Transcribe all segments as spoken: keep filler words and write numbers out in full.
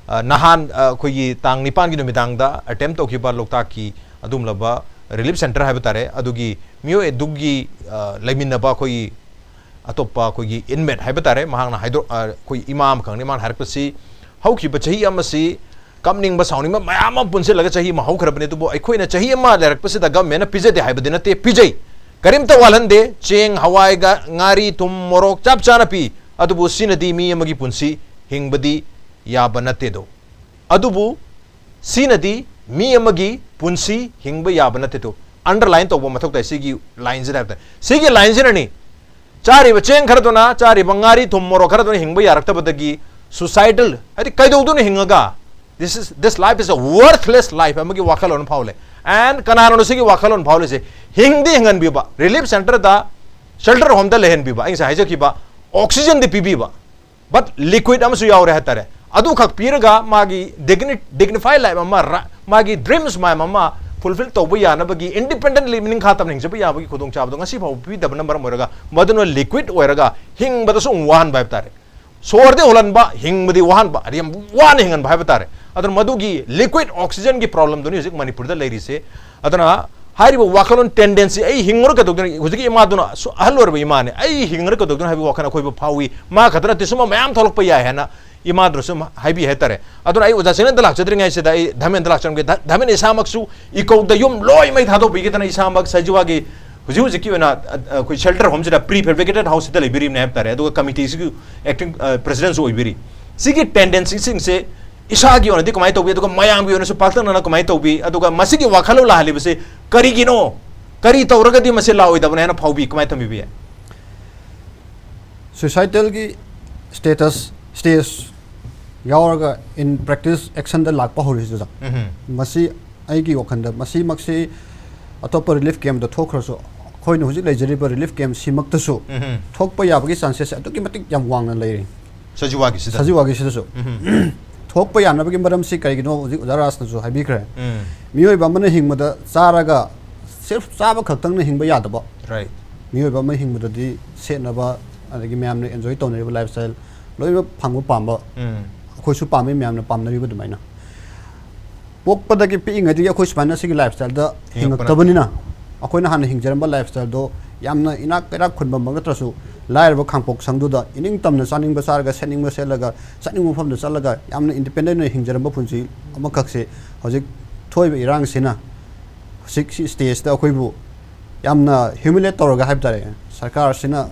ꯑ, ꯅꯍꯥꯟ, ꯑ, ꯑꯩꯈꯣꯏꯒꯤ ꯇꯥꯡ ꯅꯤꯄꯥꯟꯒꯤ ꯅꯨꯃꯤꯗꯥꯡꯗ ꯑꯦꯇꯦꯝ ꯇꯧꯈꯤꯕ ꯂꯣꯛꯇꯥꯛꯀꯤ ꯑꯗꯨꯒꯨꯝꯂꯕ ꯔꯤꯂꯤꯐ ꯁꯦꯟꯇꯔ ꯍꯥꯏꯕ ꯇꯥꯔꯦ, ꯑꯗꯨꯒꯤ ꯃꯤꯑꯣꯏ ꯑꯗꯨꯒꯤ, ꯑ, ꯂꯩꯃꯤꯟꯅꯕ ꯑꯩꯈꯣꯏꯒꯤ ꯑꯇꯣꯞꯄ ꯑꯩꯈꯣꯏꯒꯤ ꯏꯟꯃꯦꯠ ꯍꯥꯏꯕ ꯇꯥꯔꯦ, ꯃꯍꯥꯛꯅ ꯍꯥꯏꯗꯣ-, ꯑ, ꯑꯩꯈꯣꯏ ꯏꯃꯥ ꯑꯃꯈꯛꯅꯤ, ꯃꯥꯅ ꯍꯥꯏꯔꯛꯄꯁꯤ, ꯍꯧꯈꯤꯕ ꯆꯍꯤ ꯑꯃꯁꯤ ꯀꯞꯅꯤꯡꯕ ꯁꯥꯎꯅꯤꯡꯕ ꯃꯌꯥꯝ ꯑꯃ ꯄꯨꯟꯁꯤꯜꯂꯒ ꯆꯍꯤ ꯑꯃ ꯍꯧꯈ꯭ꯔꯕꯅꯤ, ꯑꯗꯨꯕꯨ ꯑꯩꯈꯣꯏꯅ ꯆꯍꯤ ꯑꯃ ꯂꯩꯔꯛꯄꯁꯤꯗ ꯒꯚꯔꯟꯃꯦꯟꯅ ꯄꯤꯖꯗꯦ ꯍꯥꯏꯕꯗꯤ ꯅꯠꯇꯦ, ꯄꯤꯖꯩ, ꯀꯔꯤꯝꯇ ꯋꯥꯠꯍꯟꯗꯦ, ꯆꯦꯡ, ꯍꯋꯥꯏꯒ, ꯉꯥꯔꯤ, ꯊꯨꯝ, ꯃꯣꯔꯣꯛ ꯆꯞ ꯆꯥꯅ ꯄꯤ, ꯑꯗꯨꯕꯨ ꯁꯤꯅꯗꯤ ꯃꯤ ꯑꯃꯒꯤ ꯄꯨꯟꯁꯤ ꯍꯤꯡꯕꯗꯤ ꯌꯥꯕ ꯅꯠꯇꯦꯗꯣ꯫ ꯑꯗꯨꯕꯨ ꯁꯤꯅꯗꯤ ꯃꯤ ꯑꯃꯒꯤ ꯄꯨꯟꯁꯤ ꯍꯤꯡꯕ ꯌꯥꯕ ꯅꯠꯇꯦꯗꯣ꯫ ꯑꯟꯗꯔꯂꯥꯏꯟ ꯇꯧꯕ ꯃꯊꯧ ꯇꯥꯏ ꯁꯤꯒꯤ ꯂꯥꯏꯟꯁꯤꯗ ꯍꯥꯏꯕ ꯇꯥꯏ꯫ ꯁꯤꯒꯤ ꯂꯥꯏꯟꯁꯤꯅꯅꯤ ꯆꯥꯔꯤꯕ ꯆꯦꯡ ꯈꯔꯗꯨꯅ, ꯆꯥꯔꯤꯕ ꯉꯥꯔꯤ ꯊꯨꯝ ꯃꯣꯔꯣꯛ ꯈꯔꯗꯨꯅ ꯍꯤꯡꯕ ꯌꯥꯔꯛꯇꯕꯗꯒꯤ ꯁꯨꯁꯥꯏꯗꯜ, ꯍꯥꯏꯗꯤ ꯀꯩꯗꯧꯗꯨꯅ ꯍꯤꯡꯉꯒ, this is, this life is a worthless life ꯑꯃꯒꯤ ꯋꯥꯈꯜꯂꯣꯟ ꯐꯥꯎꯂꯦ꯫ And ꯀꯅꯥꯅꯣ ꯁꯤꯒꯤ ꯋꯥꯈꯜꯂꯣꯟ ꯐꯥꯎꯂꯤꯁꯦ? ꯍꯤꯡꯗꯤ ꯍꯤꯡꯍꯟꯕꯤꯕ, ꯔꯤꯂꯤꯐ ꯁꯦꯟꯇꯔꯗ, ꯁꯦꯜꯇꯔ ꯍꯣꯝꯗ ꯂꯩꯍꯟꯕꯤꯕ, ꯑꯩ ꯉꯁꯥꯏ ꯍꯥꯏꯖꯈꯤꯕ ꯑꯣꯛꯁꯤꯖꯟꯗꯤ ꯄꯤꯕꯤꯕ, ꯕꯠ ꯂꯤꯀ꯭ꯋꯤꯠ ꯑꯃꯁꯨ ꯌꯥꯎꯔꯦ ꯍꯥꯏꯇꯥꯔꯦ꯫ ꯑꯗꯨꯈꯛ ꯄꯤꯔꯒ ꯃꯥꯒꯤ ꯗꯤꯒꯅꯤ-, ꯗꯤꯒꯅꯤꯐꯥꯏ ꯂꯥꯏꯐ ꯑꯃ, ꯔ-, ꯃꯥꯒꯤ ꯗ꯭ꯔꯤꯝꯁ ꯃꯌꯥꯝ ꯑꯃ ꯐꯨꯜꯐꯤꯜ ꯇꯧꯕ ꯌꯥꯅꯕꯒꯤ, ꯏꯟꯗꯤꯄꯦꯟꯗꯦꯟꯠꯂꯤ ꯅꯤꯡꯈꯥ ꯇꯝꯅ ꯍꯤꯡꯖꯕ ꯌꯥꯕꯒꯤ ꯈꯨꯗꯣꯡꯆꯥꯕꯗꯣ ꯉꯁꯤ ꯐꯥꯎꯕ ꯄꯤꯗꯕꯅ ꯃꯔꯝ ꯑꯣꯏꯔꯒ ꯃꯗꯨꯅ ꯂꯤꯀ꯭ꯋꯤꯠ ꯑꯣꯏꯔꯒ ꯍꯤꯡꯕꯗꯁꯨ ꯑꯃꯨꯛ ꯋꯥꯍꯟꯕ ꯍꯥꯏꯕ ꯇꯥꯔꯦ꯫ ꯁꯣꯔꯗꯤ ꯍꯣꯜꯍꯟꯕ, ꯍꯤꯡꯕꯗꯤ ꯋꯥꯍꯟꯕ, ꯍꯥꯏꯗꯤ ꯌꯥꯝ ꯋꯥꯅ ꯍꯤꯡꯍꯟꯕ ꯍꯥꯏꯕ ꯇꯥꯔꯦ꯫ ꯑꯗꯨꯅ ꯃꯗꯨꯒꯤ ꯂꯤꯀ꯭ꯋꯤꯠ ꯑꯣꯛꯁꯤꯖꯟꯒꯤ ꯄ꯭ꯔꯣꯕ꯭ꯂꯦꯝꯗꯨꯅꯤ ꯍꯧꯖꯤꯛ ꯃꯅꯤꯄꯨꯔꯗ ꯂꯩꯔꯤꯁꯦ꯫ ꯑꯗꯨꯅ ꯍꯥꯏꯔꯤꯕ ꯋꯥꯈꯜꯂꯣꯟ ꯇꯦꯟꯗꯦꯟꯁꯤ, "ꯑꯩ ꯍꯤꯡꯉꯔꯣꯏ ꯀꯩꯗꯧꯗꯣꯏꯅꯣ?" ꯍꯧꯖꯤꯛꯀꯤ ꯏꯃꯥꯗꯨꯅ, ꯁꯨ-, ꯑꯍꯜ ꯑꯣꯏꯔꯕ ꯏꯃꯥꯅꯦ, "ꯑꯩ ꯍꯤꯡꯉꯔꯣꯏ ꯀꯩꯗꯧꯗꯣꯏꯅꯣ?" ꯍꯥꯏꯕꯒꯤ ꯋꯥꯈꯜ ꯑꯩꯈꯣꯏꯕꯨ ꯐꯥꯎꯏ꯫ ꯃꯥ ꯈꯛꯇ ꯅꯠꯇꯦ, ꯁꯨꯝꯕ ꯃꯌꯥꯝ ꯊꯣꯛꯂꯛꯄ ꯌꯥꯏ ꯍꯥꯏꯅ ꯏꯃꯥꯗꯨꯅ ꯁꯨꯝ ꯍꯥꯏꯕꯤ ꯍꯥꯏꯇꯥꯔꯦ꯫ ꯑꯗꯨꯅ ꯑꯩ ꯑꯣꯖꯥ ꯆꯦꯅꯦꯜꯗ ꯂꯥꯛꯆꯗ꯭ꯔꯤꯉꯩꯁꯤꯗ ꯑꯩ ꯙꯃꯦꯟꯗ ꯂꯥꯛꯆꯔꯝꯒꯦ꯫ ꯙ-, ꯙꯃꯦꯟ ꯏꯁꯥꯃꯛꯁꯨ ꯏꯀꯧꯗ ꯌꯨꯝ ꯂꯣꯏꯃꯩ ꯊꯥꯗꯣꯛꯄꯤꯒꯦꯗꯅ ꯏꯁꯥꯃꯛ ꯁꯖꯤꯋꯥꯒꯤ ꯍꯧꯖꯤꯛ ꯍꯧꯖꯤꯛꯀꯤ ꯑꯣꯏꯅ, ꯑ, ꯑ, ꯑꯩꯈꯣꯏ ꯁꯦꯜꯇꯔ ꯍꯣꯝꯁꯤꯗ, ꯄ꯭ꯔꯤ ꯐꯦꯕ꯭ꯔꯤꯀꯦꯇꯦꯠ ꯍꯥꯎꯁꯁꯤꯗ ꯂꯩꯕꯤꯔꯤꯕꯅꯦ ꯍꯥꯏꯕ ꯇꯥꯔꯦ꯫ ꯑꯗꯨꯒ ꯀꯃꯤꯇꯤꯁꯤꯒꯤ ꯑꯦꯛꯇꯤꯡ, ꯑ, ꯄ꯭ꯔꯦꯁꯤꯗꯦꯟꯁꯨ ꯑꯣꯏꯕꯤꯔꯤ꯫ ꯁꯤꯒꯤ ꯇꯦꯟꯗꯦꯟꯁꯤꯁꯤꯡꯁꯦ ꯏꯁꯥꯒꯤ ꯑꯣꯏꯅꯗꯤ ꯀꯃꯥꯏꯅ ꯇꯧꯕꯤ, ꯑꯗꯨꯒ ꯃꯌꯥꯝꯒꯤ ꯑꯣꯏꯅꯁꯨ ꯄꯥꯛꯇꯛꯅꯅ ꯀꯃꯥꯏꯅ ꯇꯧꯕꯤ, ꯑꯗꯨꯒ ꯃꯁꯤꯒꯤ ꯋꯥꯈꯜꯂꯣꯟ ꯂꯥꯛꯍꯜꯂꯤꯕꯁꯦ ꯀꯔꯤꯒꯤꯅꯣ? ꯀꯔꯤ ꯇꯧꯔꯒꯗꯤ ꯃꯁꯤ ꯂꯥꯛꯑꯣꯏꯗꯕꯅꯦ ꯍꯥꯏꯅ ꯐꯥꯎꯕꯤ? ꯀꯃꯥꯏꯅ ꯊꯝꯕꯤꯕ ꯌꯥꯏ? ꯁꯨꯏꯁꯥꯏꯗꯦꯜꯒꯤ ꯁ꯭ꯇꯦꯇꯁ, ꯁ꯭ꯇꯦꯖ ꯌꯥꯎꯔꯒ ꯏꯟ ꯄ꯭ꯔꯦꯛꯇꯤꯁ ꯑꯦꯛꯁꯟꯗ ꯂꯥꯛꯄ ꯍꯧꯔꯤꯁꯤꯗ, ꯎꯝꯍꯨꯝ꯫ ꯃꯁꯤ ꯑꯩꯒꯤ ꯋꯥꯈꯜꯗ ꯃꯁꯤꯃꯛꯁꯤ ꯑꯇꯣꯞꯄ ꯔꯤꯂꯤꯐ ꯀꯦꯝꯞꯇ ꯊꯣꯛꯈ꯭ꯔꯁꯨ, ꯑꯩꯈꯣꯏꯅ ꯍꯧꯖꯤꯛ ꯂꯩꯖꯔꯤꯕ ꯔꯤꯂꯤꯐ ꯀꯦꯝꯞ ꯁꯤꯃꯛꯇꯁꯨ ꯎꯝꯍꯨꯝ꯫ ꯊꯣꯛꯄ ꯌꯥꯕꯒꯤ ꯆꯥꯟꯁꯦꯁꯁꯦ ꯑꯗꯨꯛꯀꯤ ꯃꯇꯤꯛ ꯌꯥꯝ ꯋꯥꯡꯅ ꯂꯩꯔꯤ꯫ ꯁꯖꯤꯋꯥꯒꯤꯁꯤꯗ? ꯁꯖꯤꯋꯥꯒꯤꯁꯤꯗꯁꯨ꯫ ꯎꯝꯍꯨꯝ꯫ ꯊꯣꯛꯄ ꯌꯥꯅꯕꯒꯤ ꯃꯔꯝꯁꯤ ꯀꯔꯤꯒꯤꯅꯣ ꯍꯧꯖꯤꯛ ꯑꯣꯖꯥ ꯔꯥꯖꯅꯁꯨ ꯍꯥꯏꯕꯤꯈ꯭ꯔꯦ꯫ ꯎꯝ꯫ ꯃꯤꯑꯣꯏꯕ ꯑꯃꯅ ꯍꯤꯡꯕꯗ ꯆꯥꯔꯒ ꯁꯤꯔꯐ ꯆꯥꯕ ꯈꯛꯇꯪꯅ ꯍꯤꯡꯕ ꯌꯥꯗꯕ꯫ ꯔꯥꯏꯠ꯫ ꯃꯤꯑꯣꯏꯕ ꯑꯃ ꯍꯤꯡꯕꯗꯗꯤ ꯁꯦꯠꯅꯕ, ꯑꯗꯒꯤ ꯃꯌꯥꯝꯅ ꯑꯦꯟꯖꯣꯏ ꯇꯧꯅꯔꯤꯕ ꯂꯥꯏꯐ ꯁ꯭ꯇꯥꯏꯜ ꯂꯣꯏꯅꯃꯛ ꯐꯪꯕ ꯄꯥꯝꯕ꯫ ꯎꯝ꯫ ꯑꯩꯈꯣꯏꯁꯨ ꯄꯥꯝꯃꯤ, ꯃꯌꯥꯝꯅ ꯄꯥꯝꯅꯔꯤꯕ ꯑꯗꯨꯃꯥꯏꯅ꯫ ꯄꯣꯛꯄꯗꯒꯤ, ꯄꯤꯛꯏꯉꯩꯗꯒꯤ ꯑꯩꯈꯣꯏ ꯁꯨꯃꯥꯏꯅ ꯁꯤꯒꯤ ꯂꯥꯏꯐ ꯁ꯭ꯇꯥꯏꯜꯗ ꯍꯤꯡꯉꯛꯇꯕꯅꯤꯅ, ꯑꯩꯈꯣꯏꯅ ꯍꯥꯟꯅ ꯍꯤꯡꯖꯔꯝꯕ ꯂꯥꯏꯐ ꯁ꯭ꯇꯥꯏꯜꯗꯣ ꯌꯥꯝꯅ ꯏꯅꯥꯛ ꯀꯩꯔꯥꯛ ꯈꯨꯟꯕꯃꯛ ꯅꯠꯇ꯭ꯔꯁꯨ, ꯂꯥꯏꯔꯕ ꯈꯥꯡꯄꯣꯛ ꯁꯪꯗꯨꯗ ꯏꯅꯤꯡ ꯇꯝꯅ ꯆꯥꯅꯤꯡꯕ ꯆꯥꯔꯒ, ꯁꯦꯠꯅꯤꯡꯕ ꯁꯦꯠꯂꯒ, ꯆꯠꯅꯤꯡꯕ ꯃꯐꯝꯗ ꯆꯠꯂꯒ, ꯌꯥꯝꯅ ꯏꯟꯗꯤꯄꯦꯟꯗꯦꯟ ꯑꯣꯏꯅ ꯍꯤꯡꯖꯔꯝꯕ ꯄꯨꯟꯁꯤ ꯑꯃꯈꯛꯁꯦ ꯍꯧꯖꯤꯛ ꯊꯣꯛꯏꯕ ꯏꯔꯥꯡꯁꯤꯅ, ꯍꯧꯖꯤꯛ ꯁꯤ ꯁ꯭ꯇꯦꯖꯇ ꯑꯩꯈꯣꯏꯕꯨ ꯌꯥꯝꯅ ꯍ꯭ꯌꯨꯃꯤꯂꯦꯠ ꯇꯧꯔꯒ ꯍꯥꯏꯕ ꯇꯥꯔꯦ, ꯁꯔꯀꯥꯔꯁꯤꯅ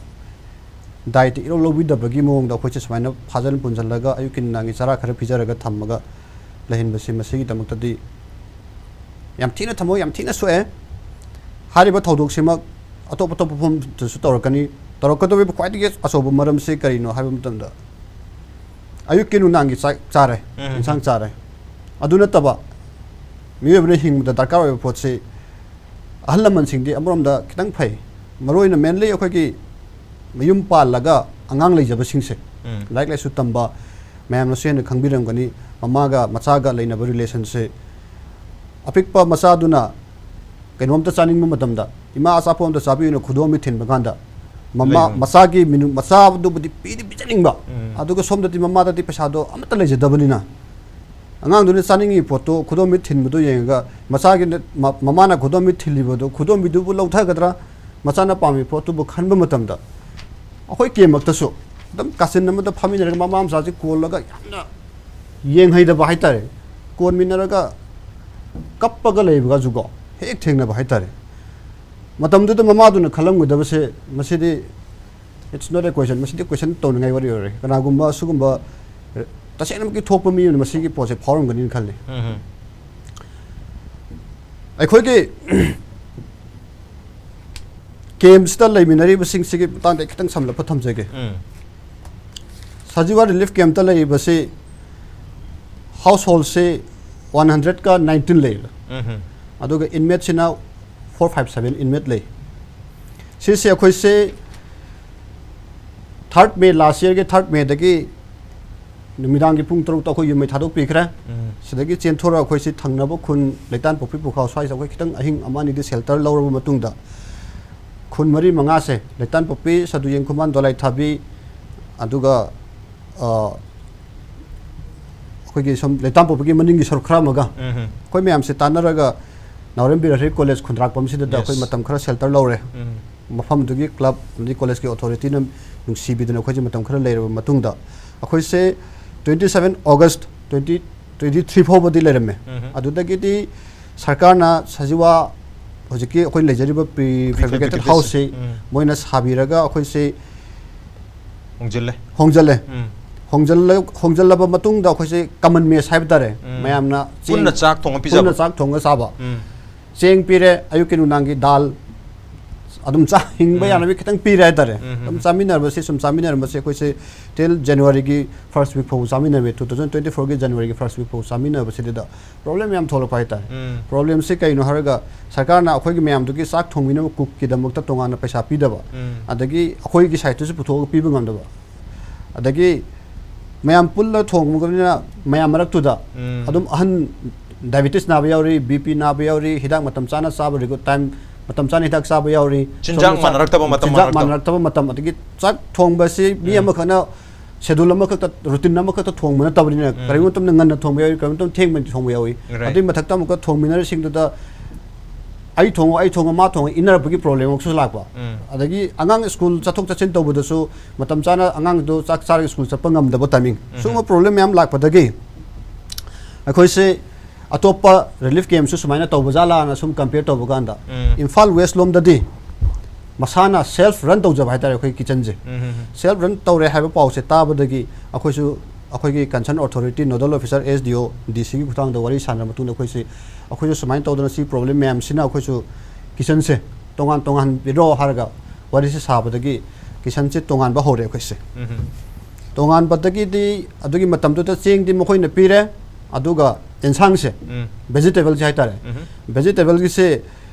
ꯗꯥꯏꯇ ꯏꯔꯧ ꯂꯧꯕꯤꯗꯕꯒꯤ ꯃꯑꯣꯡꯗ ꯑꯩꯈꯣꯏꯁꯦ ꯁꯨꯃꯥꯏꯅ ꯐꯥꯖꯤꯟ ꯄꯨꯟꯁꯤꯜꯂꯒ ꯑꯌꯨꯛꯀꯤ ꯅꯨꯡꯗꯥꯡꯒꯤ ꯆꯔꯥ ꯈꯔ ꯄꯤꯖꯔꯒ ꯊꯝꯃꯒ ꯂꯩꯍꯟꯕꯁꯤ, ꯃꯁꯤꯒꯤꯗꯃꯛꯇꯗꯤ ꯌꯥꯝ ꯊꯤꯅ ꯊꯃꯣꯏ ꯌꯥꯝ ꯊꯤꯅ ꯁꯣꯛꯑꯦ꯫ ꯍꯥꯏꯔꯤꯕ ꯊꯧꯗꯣꯛꯁꯤꯃꯛ ꯑꯇꯣꯞ ꯑꯇꯣꯞꯄ ꯃꯐꯝꯗꯁꯨ ꯇꯧꯔꯛꯀꯅꯤ꯫ ꯇꯧꯔꯛꯀꯗꯧꯔꯤꯕ ꯈ꯭ꯋꯥꯏꯗꯒꯤ ꯑꯆꯧꯕ ꯃꯔꯝꯁꯤ ꯀꯔꯤꯅꯣ ꯍꯥꯏꯕ ꯃꯇꯝꯗ, ꯑꯌꯨꯛꯀꯤ ꯅꯨꯡꯗꯥꯡꯒꯤ ꯆꯥꯛ ꯆꯥꯔꯦ, ꯎꯝ꯫ ꯏꯟꯁꯥꯡ ꯆꯥꯔꯦ, ꯑꯗꯨ ꯅꯠꯇꯕ ꯃꯤꯑꯣꯏꯕꯅ ꯍꯤꯡꯕꯗ ꯗꯔꯀꯥꯔ ꯑꯣꯏꯕ ꯄꯣꯠꯁꯤ ꯑꯍꯜ ꯂꯃꯟꯁꯤꯡꯗꯤ ꯑꯃꯔꯣꯝꯗ ꯈꯤꯇꯪ ꯐꯩ, ꯃꯔꯨꯑꯣꯏꯅ ꯃꯦꯟꯂꯤ ꯑꯩꯈꯣꯏꯒꯤ ꯃꯌꯨꯝ ꯄꯥꯜꯂꯒ ꯑꯉꯥꯡ ꯂꯩꯖꯕꯁꯤꯡꯁꯦ, ꯎꯝ꯫ ꯂꯥꯏꯔꯤꯛ ꯂꯥꯏꯁꯨ ꯇꯝꯕ, ꯃꯌꯥꯝꯅꯁꯨ ꯍꯦꯟꯅ ꯈꯪꯕꯤꯔꯝꯒꯅꯤ, ꯃꯃꯥꯒ ꯃꯆꯥꯒ ꯂꯩꯅꯕ ꯔꯤꯂꯦꯁꯟꯁꯦ꯫ ꯑꯄꯤꯛꯄ ꯃꯆꯥꯗꯨꯅ ꯀꯩꯅꯣꯝꯇ ꯆꯥꯅꯤꯡꯕ ꯃꯇꯝꯗ, "ꯏꯃꯥ, ꯑꯆꯥꯄꯣꯠ ꯑꯝꯇ ꯆꯥꯕꯤꯌꯨꯅ" ꯈꯨꯗꯣꯝꯕꯤ ꯊꯤꯟꯕ ꯀꯥꯟꯗ, ꯃꯃꯥ, ꯂꯩꯕꯅꯤ꯫ ꯃꯆꯥꯒꯤ ꯃꯤꯅꯨ-, ꯃꯆꯥꯗꯨꯕꯨꯗꯤ ꯄꯤꯗꯤ ꯄꯤꯖꯅꯤꯡꯕ, ꯎꯝ꯫ ꯑꯗꯨꯒ ꯁꯣꯝꯗꯗꯤ ꯃꯃꯥꯗꯗꯤ ꯄꯩꯁꯥꯗꯣ ꯑꯃꯠꯇ ꯂꯩꯖꯗꯕꯅꯤꯅ, ꯑꯉꯥꯡꯗꯨꯅ ꯆꯥꯅꯤꯡꯉꯤ ꯄꯣꯠꯇꯣ ꯈꯨꯗꯣꯝꯕꯤ ꯊꯤꯟꯕꯗꯣ ꯌꯦꯡꯉꯒ, ꯃꯆꯥꯒꯤ ꯅ-, ꯃ-, ꯃꯃꯥꯅ ꯈꯨꯗꯣꯝꯕꯤ ꯊꯤꯜꯂꯤꯕꯗꯣ, ꯈꯨꯗꯣꯝꯕꯤꯗꯨꯕꯨ ꯂꯧꯊꯒꯗ꯭ꯔꯥ, ꯃꯆꯥꯅ ꯄꯥꯝꯃꯤ ꯄꯣꯠꯇꯨꯕꯨ ꯈꯟꯕ ꯃꯇꯝꯗ, ꯑꯩꯈꯣꯏ ꯀꯦꯝꯃꯛꯇꯁꯨ ꯑꯗꯨꯝ ꯀꯥꯆꯤꯟ ꯑꯃꯗ ꯐꯝꯃꯤꯟꯅꯔꯒ ꯃꯃꯥ ꯃꯆꯥꯁꯤ ꯀꯣꯜꯂꯒ ꯌꯥꯝꯅ ꯌꯦꯡꯍꯩꯗꯕ ꯍꯥꯏꯇꯥꯔꯦ, ꯀꯣꯟꯃꯤꯟꯅꯔꯒ ꯀꯞꯄꯒ ꯂꯩꯕꯒꯁꯨꯀꯣ ꯍꯦꯛ ꯊꯦꯡꯅꯕ ꯍꯥꯏꯇꯥꯔꯦ꯫ ꯃꯇꯝꯗꯨꯗ ꯃꯃꯥꯗꯨꯅ ꯈꯜꯂꯝꯒꯗꯕꯁꯦ, ꯃꯁꯤꯗꯤ it's not a question, ꯃꯁꯤꯗꯤ ꯀꯣꯏꯁꯟ ꯇꯧꯅꯤꯡꯉꯥꯏ ꯋꯥꯔꯤ ꯑꯣꯏꯔꯣꯏ꯫ ꯀꯅꯥꯒꯨꯝꯕ ꯑꯁꯤꯒꯨꯝꯕ, ꯑ, ꯇꯁꯦꯡꯅꯃꯛꯀꯤ ꯊꯣꯛꯄ ꯃꯤ ꯑꯃꯅ ꯃꯁꯤꯒꯤ ꯄꯣꯠꯁꯦ ꯐꯥꯎꯔꯝꯒꯅꯤꯅ ꯈꯜꯂꯤ꯫ ꯎꯝ꯫ ꯑꯩꯈꯣꯏꯒꯤ ꯀꯦꯝꯁꯤꯗ ꯂꯩꯃꯤꯟꯅꯔꯤꯕꯁꯤꯡꯁꯤꯒꯤ ꯃꯇꯥꯡꯗ ꯑꯩ ꯈꯤꯇꯪ ꯁꯝꯂꯞꯄ ꯊꯝꯖꯒꯦ꯫ ꯎꯝ꯫ ꯁꯖꯤꯋꯥ ꯔꯤꯂꯤꯐ ꯀꯦꯝꯇ ꯂꯩꯔꯤꯕꯁꯤ ꯍꯥꯎꯁ ꯍꯣꯜꯁꯤ ꯋꯥꯟ ꯍꯟꯗ꯭ꯔꯦꯠꯀ ꯅꯥꯏꯟꯇꯤꯟ ꯂꯩꯔꯦ꯫ ꯎꯝ꯫ ꯑꯗꯨꯒ ꯏꯟꯃꯦꯠꯁꯤꯅ ꯐꯣꯔ ꯐꯥꯏꯚ ꯁꯚꯦꯟ ꯏꯟꯃꯦꯠ ꯂꯩ꯫ ꯁꯤꯁꯦ ꯑꯩꯈꯣꯏꯁꯦ ꯊꯥꯔꯠ ꯃꯦ, ꯂꯥꯁ ꯌꯔꯒꯤ ꯊꯥꯔꯠ ꯃꯦꯗꯒꯤ ꯅꯨꯃꯤꯗꯥꯡꯒꯤ ꯄꯨꯡ ꯇꯔꯨꯛꯇ ꯑꯩꯈꯣꯏ ꯌꯨꯝ ꯃꯩ ꯊꯥꯗꯣꯛꯄꯤꯈ꯭ꯔꯦ꯫ ꯎꯝ꯫ ꯁꯤꯗꯒꯤ ꯆꯦꯟꯊꯣꯔꯒ ꯑꯩꯈꯣꯏꯁꯤ ꯊꯪꯅꯕ ꯈꯨꯟ ꯂꯩꯇꯥꯟ ꯄꯣꯛꯄꯤ ꯄꯨꯈꯥꯎ ꯁ꯭ꯋꯥꯏꯁꯤꯗ ꯑꯩꯈꯣꯏ ꯈꯤꯇꯪ ꯑꯍꯤꯡ ꯑꯃ ꯑꯅꯤꯗꯤ ꯁꯦꯜꯇꯔ ꯂꯧꯔꯕ ꯃꯇꯨꯡꯗ, ꯈꯨꯟ ꯃꯔꯤ ꯃꯉꯥꯁꯦ, ꯂꯩꯇꯥꯟ ꯄꯣꯛꯄꯤ, ꯁꯗꯨ ꯌꯦꯡꯈꯨꯃꯥꯟ, ꯗꯣꯂꯥꯏ ꯊꯥꯕꯤ, ꯑꯗꯨꯒ, ꯑ, ꯑꯩꯈꯣꯏꯒꯤ ꯁꯨꯝ ꯂꯩꯇꯥꯝꯄꯣꯛꯄꯒꯤ ꯃꯅꯤꯡꯒꯤ ꯁꯔꯨꯛ ꯈꯔ ꯑꯃꯒ ꯎꯝ. ꯑꯩꯈꯣꯏ ꯃꯌꯥꯝꯁꯦ ꯇꯥꯟꯅꯔꯒ ꯅꯥꯎꯔꯦꯝ ꯕꯤꯔ ꯍꯔꯤ ꯀꯣꯂꯦꯖ ꯈꯨꯟꯗ꯭ꯔꯥꯛꯄꯝꯁꯤꯗ ꯑꯩꯈꯣꯏ Yes. ꯃꯇꯝ ꯈꯔ ꯁꯦꯜꯇꯔ ꯂꯧꯔꯦ꯫ ꯎꯝ. ꯃꯐꯝꯗꯨꯒꯤ ꯀ꯭ꯂꯕ ꯑꯃꯗꯤ ꯀꯣꯂꯦꯖꯀꯤ ꯑꯣꯊꯣꯔꯤꯇꯤꯅ ꯅꯨꯡꯁꯤꯕꯤꯗꯅ ꯑꯩꯈꯣꯏꯁꯦ ꯃꯇꯝ ꯈꯔ ꯂꯩꯔꯕ ꯃꯇꯨꯡꯗ ꯑꯩꯈꯣꯏꯁꯦ twenty seven August twenty twenty three ꯐꯥꯎꯕꯗꯤ ꯂꯩꯔꯝꯃꯦ꯫ ꯎꯝ. ꯑꯗꯨꯗꯒꯤꯗꯤ ꯁꯔꯀꯥꯔꯅ ꯁꯖꯤꯋꯥ ꯍꯧꯖꯤꯛꯀꯤ ꯑꯩꯈꯣꯏ ꯂꯩꯖꯔꯤꯕ ꯄ꯭ꯔꯤ ꯐꯦꯕ꯭ꯔꯤꯀꯦꯇꯦꯠ Prefabricated ꯍꯥꯎꯁꯁꯤ ꯎꯝ. ꯃꯣꯏꯅ ꯁꯥꯕꯤꯔꯒ ꯑꯩꯈꯣꯏꯁꯦ ꯍꯣꯡꯖꯤꯜꯂꯦ꯫ ꯍꯣꯡꯖꯜꯂꯦ꯫ ꯎꯝ. ꯍꯣꯡꯖꯜꯂ ꯍꯣꯡꯖꯜꯂꯕ ꯃꯇꯨꯡꯗ ꯑꯩꯈꯣꯏꯁꯦ ꯀꯃꯟ ꯃꯦꯁ ꯍꯥꯏꯕ ꯇꯥꯔꯦ꯫ ꯎꯝ. ꯃꯌꯥꯝꯅ ꯆꯦꯡ- ꯄꯨꯟꯅ ꯆꯥꯛ ꯊꯣꯡꯉ ꯄꯤꯖꯕ꯫ ꯄꯨꯟꯅ ꯆꯥꯛ ꯊꯣꯡꯉ ꯆꯥꯕ꯫ ꯎꯝ. ꯆꯦꯡ ꯄꯤꯔꯦ, ꯑꯌꯨꯛꯀꯤ ꯅꯨꯡꯗꯥꯡꯒꯤ ꯗꯥꯜ ꯑꯗꯨꯝ ꯆꯥ ꯍꯤꯡꯕ ꯎꯝ. ꯌꯥꯅꯕ ꯈꯤꯇꯪ ꯄꯤꯔꯦ ꯍꯥꯏꯇꯥꯔꯦ꯫ ꯎꯝ, ꯎꯝ, ꯑꯗꯨꯝ ꯎꯝ. ꯆꯥꯃꯤꯟꯅꯔꯕꯁꯤ ꯁꯨꯝ ꯆꯥꯃꯤꯟꯅꯔꯝꯕꯁꯦ ꯑꯩꯈꯣꯏꯁꯦ ꯇꯤꯜ ꯖꯅꯋꯥꯔꯤꯒꯤ ꯐꯥꯔꯁ ꯋꯤꯛ ꯐꯥꯎꯕ ꯆꯥꯃꯤꯟꯅꯔꯝꯃꯦ꯫ Two thousand twenty fourꯒꯤ ꯖꯅꯋꯥꯔꯤꯒꯤ ꯐꯥꯔꯁ ꯋꯤꯛ ꯐꯥꯎꯕ ꯆꯥꯃꯤꯟꯅꯕꯁꯤꯗ ꯄ꯭ꯔꯣꯕ꯭ꯂꯦꯝ ꯌꯥꯝ ꯊꯣꯛꯂꯛꯄ ꯍꯥꯏꯇꯥꯔꯦ꯫ ꯎꯝ. ꯄ꯭ꯔꯣꯕ꯭ꯂꯦꯝꯁꯤ ꯀꯩꯅꯣ ꯍꯥꯏꯔꯒ ꯁꯔꯀꯥꯔꯅ ꯑꯩꯈꯣꯏꯒꯤ ꯃꯌꯥꯝꯗꯨꯒꯤ ꯆꯥꯛ ꯊꯣꯡꯕꯤꯅꯕ ꯀꯨꯛꯀꯤꯗꯃꯛꯇ ꯇꯣꯉꯥꯟꯅ ꯄꯩꯁꯥ ꯄꯤꯗꯕ, ꯎꯝ. ꯑꯗꯒꯤ ꯑꯩꯈꯣꯏꯒꯤ ꯁꯥꯏꯠꯇꯁꯨ ꯄꯨꯊꯣꯛꯑꯒ ꯄꯤꯕ ꯉꯝꯗꯕ, ꯑꯗꯒꯤ ꯃꯌꯥꯝ ꯄꯨꯜꯂ ꯊꯣꯡꯕꯅꯤꯅ ꯃꯌꯥꯝ ꯃꯔꯛꯇꯨꯗ ꯎꯝ. ꯑꯗꯨꯝ ꯑꯍꯟ ꯗꯥꯏꯕꯤꯇꯤꯁ ꯅꯥꯕ ꯌꯥꯎꯔꯤ, ꯕꯤ ꯄꯤ ꯅꯥꯕ ꯌꯥꯎꯔꯤ, ꯍꯤꯗꯥꯛ ꯃꯇꯝ ꯆꯥꯅ ꯆꯥꯕ, ꯔꯤꯒꯨ- ꯇꯥꯏꯝ ꯃꯇꯝ ꯆꯥꯅ ꯍꯤꯗꯥꯛ ꯆꯥꯕ ꯌꯥꯎꯔꯤ, ꯆꯤꯟꯖꯥꯛ ꯁꯣꯝꯗ ꯆꯥ- ꯃꯥꯟꯅꯔꯛꯇꯕ, ꯃꯇꯝ ꯆꯤꯟꯖꯥꯛ ꯃꯥꯟꯅꯔꯛꯇꯕ꯫ ꯃꯥꯟꯅꯔꯛꯇꯕ ꯃꯇꯝ, ꯑꯗꯒꯤ ꯆꯥꯛ ꯊꯣꯡꯕꯁꯤ ꯃꯤ ꯎꯝ. ꯑꯃꯈꯛꯅ ꯁꯦꯗꯨꯜ ꯑꯃꯈꯛꯇ, ꯔꯨꯇꯤꯟ ꯑꯃꯈꯛꯇ ꯊꯣꯡꯕ ꯅꯠꯇꯕꯅꯤꯅ ꯎꯝ. ꯀꯔꯤꯒꯨꯝꯕ ꯃꯇꯝꯗ ꯉꯟꯅ ꯊꯣꯡꯕ ꯌꯥꯎꯏ, ꯀꯔꯤꯒꯨꯝꯕ ꯃꯇꯝꯗ ꯊꯦꯡꯅ ꯊꯣꯡꯕ ꯌꯥꯎꯏ꯫ Right. ꯑꯗꯨꯒꯤ ꯃꯊꯛꯇ ꯑꯃꯨꯛꯀ ꯊꯣꯡꯃꯤꯟꯅꯔꯤꯁꯤꯡꯗꯨꯗ ꯑꯩ ꯊꯣꯡꯉꯣ, ꯑꯩ ꯊꯣꯡꯉꯣ, ꯃꯥ ꯊꯣꯡꯉꯣ ꯏꯟꯅꯔꯛꯄꯒꯤ ꯄ꯭ꯔꯣꯕ꯭ꯂꯦꯝ ꯑꯃꯁꯨ ꯂꯥꯛꯄ꯫ ꯎꯝ. ꯑꯗꯒꯤ ꯑꯉꯥꯡ ꯁ꯭ꯀꯨꯜ ꯆꯠꯊꯣꯛ ꯆꯠꯁꯤꯟ ꯇꯧꯕꯗꯁꯨ ꯃꯇꯝ ꯆꯥꯅ ꯑꯉꯥꯡꯗꯣ ꯆꯥꯛ ꯆꯥꯔꯒ ꯁ꯭ꯀꯨꯜ ꯆꯠꯄ ꯉꯝꯗꯕ ꯇꯥꯏꯃꯤꯡ, ꯎꯝ. ꯁꯤꯒꯨꯝꯕ ꯄ꯭ꯔꯣꯕ꯭ꯂꯦꯝ ꯃꯌꯥꯝ ꯂꯥꯛꯄꯗꯒꯤ ꯑꯩꯈꯣꯏꯁꯦ ꯑꯇꯣꯞꯄ ꯔꯤꯂꯤꯐ ꯀꯦꯝꯁꯨ ꯁꯨꯃꯥꯏꯅ ꯇꯧꯕ ꯖꯥꯠꯂꯥꯅ ꯁꯨꯝ ꯀꯝꯄꯤꯌꯔ ꯇꯧꯕ ꯀꯥꯟꯗ ꯎꯝ. ꯏꯝꯐꯥꯜ ꯋꯦꯁ ꯂꯣꯝꯗꯗꯤ ꯃꯁꯥꯅ ꯁꯦꯜꯐ ꯔꯟ ꯇꯧꯖꯕ ꯍꯥꯏꯇꯥꯔꯦ ꯑꯩꯈꯣꯏ ꯀꯤꯆꯟꯁꯦ꯫ ꯎꯝ, ꯎꯝ, ꯎꯝ. ꯁꯦꯜꯐ ꯔꯟ ꯇꯧꯔꯦ ꯍꯥꯏꯕ ꯄꯥꯎꯁꯦ ꯇꯥꯕꯗꯒꯤ ꯑꯩꯈꯣꯏꯁꯨ ꯑꯩꯈꯣꯏꯒꯤ concern authority, nodal officer, S D ꯑꯣ, ꯗꯤ ꯁꯤꯒꯤ ꯈꯨꯠꯊꯥꯡꯗ ꯋꯥꯔꯤ ꯁꯥꯟꯅꯔ ꯃꯇꯨꯡꯗ ꯑꯩꯈꯣꯏꯁꯦ, ꯑꯩꯈꯣꯏꯁꯨ ꯁꯨꯃꯥꯏꯅ ꯇꯧꯗꯅ ꯁꯤ ꯄ꯭ꯔꯣꯕ꯭ꯂꯦꯝ ꯃꯌꯥꯝꯁꯤꯅ ꯑꯩꯈꯣꯏꯁꯨ ꯀꯤꯆꯟꯁꯦ ꯇꯣꯉꯥꯟ ꯇꯣꯉꯥꯟꯕꯤꯔꯣ ꯍꯥꯏꯔꯒ ꯋꯥꯔꯤꯁꯦ ꯁꯥꯕꯗꯒꯤ ꯀꯤꯆꯟꯁꯦ ꯇꯣꯉꯥꯟꯕ ꯍꯧꯔꯦ ꯑꯩꯈꯣꯏꯁꯦ꯫ ꯎꯝ, ꯎꯝ. ꯇꯣꯉꯥꯟꯕꯗꯒꯤꯗꯤ ꯑꯗꯨꯒꯤ ꯃꯇꯝꯗꯨꯗ ꯆꯦꯡꯗꯤ ꯃꯈꯣꯏꯅ ꯄꯤꯔꯦ, ꯑꯗꯨꯒ ꯑꯦꯟꯁꯥꯡꯁꯦ, ꯎꯝ. ꯚꯦꯖꯤꯇꯦꯕꯜꯁꯦ ꯍꯥꯏꯇꯥꯔꯦ, ꯎꯝ. ꯚꯦꯖꯤꯇꯦꯕꯜꯒꯤꯁꯦ